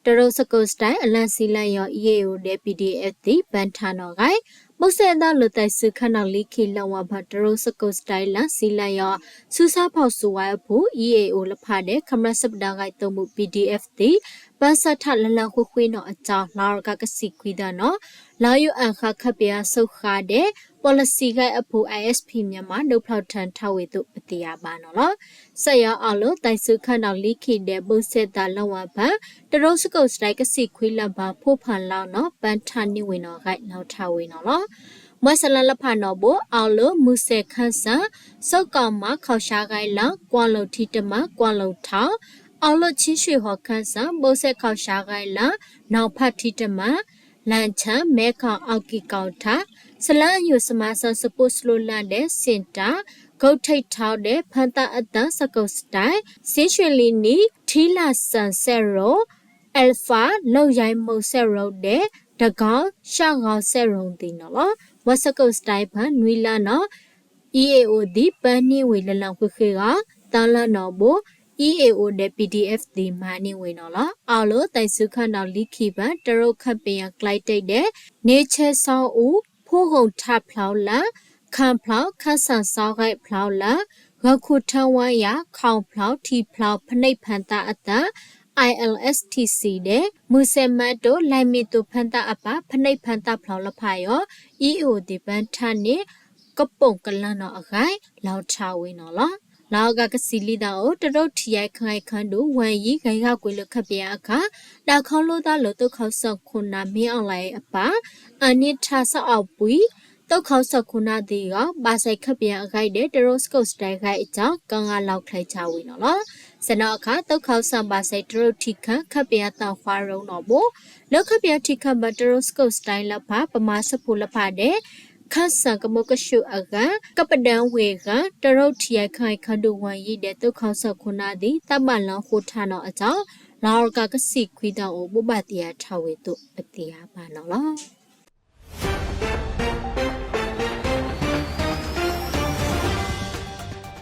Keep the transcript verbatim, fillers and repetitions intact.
တရူးစကုတ်စတၢၢ် အလၣ်စံလၣ်ယီၤ အီးအေးအိုး ဒဲး ပီးဒံးအ့ၣ်ဖ် သ့ၣ် ပၢၢ်ထၢၣ်နီၣ်ဂံၢ် ဘိၣ်စဲၣ်သၣ်လၢ သးစူၤခၢၣ်နီၣ်လံခံ လၢဝဲဖဲ တရူးစကုတ်စတၢၢ် လၣ်စံလၣ်ယီၤ ဆူဆၣ်ဖီၣ်စူၤဝဲအဖု အီးအေးအိုးလၢဖးဒဲး ခီမရၢ်စဲၣ်ပဒါဂၤ သိၣ်မူ ပီးဒံးအ့ၣ်ဖ် သ့ၣ် ပၢၢ်ဆၢထၢၣ်လၢလၢဃုာ်ဃုာ်နီၣ်အကၠီၣ် လီၤရကးကသံၣ်ခွံသၢနီၣ် လီၤယူၤအၣ်ဃာ် ခၢၣ်ပယီၤစိၣ်ဃာ်ဒဲး ပီၣ်လစံၣ်ဂံၢ်အဖု အၣ်အၣ်ပီ မြန်မာ ဒုးဖျီၣ်ထၢၣ်ထီၣ်ဝဲအသိး ပသ့ၣ်ညါဘၣ်နီၣ်လီၤ. စဲၣ်ယီၤအီၤလၢ သးစူၤခၢၣ်နီၣ်လံခံဒဲး ဘိၣ်စဲၣ်သၣ်လၢဝဲဖဲ တရူးစကုတ်စတၢၢ် ကသံၣ်ခွံလၢ်ဘၣ် ဖီၣ်ဖၢၣ်လီၤနီၣ် ပၢၢ်ထၢၣ်န့ၢ်ဝဲနီၣ်ဂံၢ် လီၤထီၣ်ဝဲနီၣ်လီၤ. မွဲစလါလၢဖးနီၣ်ဘိ အီၤလၢ မုၢ်စဲၣ်ခၢၣ်စၢၣ် စိကမ ခီၣ်ရှါဂံၢ်လၢ် ကွၢ်လိာ်ထံတမၢ ကွၢ်လိာ်ထီၣ် အီၤလၢ ချင်းရွှေဟော်ခၢၣ်စၢၣ် ဘိၣ်စဲၣ်ခီၣ်ရှါဂံၢ်လၢ် နီၣ်ဖးထံတမၢ လၣ်ထၢၣ် မဲခီၣ် အီၣ်ကံၣ်ကီၣ်ထၢၣ် စလၢအယိၣ် စမါစၢၣ် စပိၣ်စလိလၢ်ဒဲး စ့ၣ်တၢ် ဂုတ်ထိပ်ထောင် ဒဲး ဖၢသၣ်အသၢ စကုတ်စတၢၢ် စ့ၣ်ရွှေလီၤနံၣ် ထံလၣ်စၢၣ်စဲၣ်ရိၤ အၣ်ဖး လုပ်ရိုးမှုန့်စဲၣ်ရိၤဒဲး တကီၢ် ရှော့ဂီၤစဲၣ်ရိၤသ့ၣ်နီၣ်လီၤ. မွဲစကုတ်စတၢၢ်ဖဲ နွံလါနီၣ် အီးအေးအိုးသ့ၣ် ပၢၢ်န့ၢ်ဝဲလၢလၢဃုာ်ဃုာ်ဂီၢ် သၢလါနီၣ်ဘိ အီးအေးအိုးဒဲး ပီးဒံးအ့ၣ်ဖ် သ့ၣ် မၤန့ၢ်ဝဲနီၣ်လီၤ. အီၤလၢ သးစူၤခၢၣ်နီၣ်လံခံဖဲ တရူးခၢၣ်ပယီၤကျဲတ့ၢ်ဒဲး နေချမ်းစောဦး ဖူးဂုန်ထၣ်ဖျီလၢ် ခၣ်ဖျီ ခၢၣ်စၢၣ်စီဂံၢ်ဖျီလၢ် ဂီၤခူၣ်ထၢဝါယၢ် ခီၣ်ဖျီ ထံဖျီ ဖနိၣ်ဖၢသၣ်အသၢ အီးအဲလ်အက်စ်ထီၣ်စံၣ်ဒဲး မုၢ်စဲၣ်မၤတိၣ် လဲၤမံၤသိးဖၢသၣ်အပၢ် ဖနိၣ်ဖၢသၣ်ဖျီလၢဖးယီၤ အီးအေးအိုးသ့ၣ် ပၢၢ်ထၢၣ်န့ၢ် ကပိာ်ကလၢၢ်နီၣ်အဂံၢ် လီၤထီၣ်ဝဲနီၣ်လီၤ. လီၤဂာ်ကသံၣ်လွံၢ်သၢအိၣ် တရူးထံးယဲၢ်ခၢၣ်ဂဲၢ်ခၢၣ်ဒူ ဝဲယံၤ ဂဲၤဂာ်ကွံာ်လၢခၢၣ်ပယီၤအခါ တၢ်ခီလိာ်သးလၢ သုးခီၣ်စၢၣ်ခိၣ်နၢ် မင်းအောင်လှိုင်အပၢ် အနံၣ်ထၢၣ်ဆၣ်အီၣ်ပှံၤ သုးခီၣ်စၢၣ်ခိၣ်နၢ်သ့ၣ်အဂီၢ် ဘၣ်ဆဲးခၢၣ်ပယီၤအဂံၢ်ဒဲး တရူးစကုတ်စတၢၢ်ဂံၢ်အကၠီၣ် ကငါလီၤချဲးကၠီဝဲနီၣ်လီၤ. ဆဲးနီၣ်အခါ သုးခီၣ်စၢၣ်ဘၣ်ဆဲး တရူးထံးခၢၣ် ခၢၣ်ပယီၤသၣ်ခွါရိနီၣ်ဘိ လၢခၢၣ်ပယီၤထံးခၢၣ်ဘၢ တရူးစကုတ်စတၢၢ်လၢဖး ပမၤစၢဖှိၣ်လၢဖးဒဲး ခၢၣ်စၢၣ်ကမိကၠူၣ်အဂၤ ကပဒၢဝ့ၢ်ဂၤ တရူးထံးယဲၢ်ခၢၣ်ဂဲၢ်ခၢၣ်ဒူ ဝဲယံၤဒဲး သုးခီၣ်စၢၣ်ခိၣ်နၢ်သ့ၣ် သးဘၣ်လီၤဃိထၢၣ်နီၣ်အကၠီၣ် လီၤရကးကသံၣ်ခွံသၢအိၣ် ဘိးဘၣ်သ့ၣ်ညါထီၣ်ဝဲအသိး ပသ့ၣ်ညါဘၣ်နီၣ်လီၤ.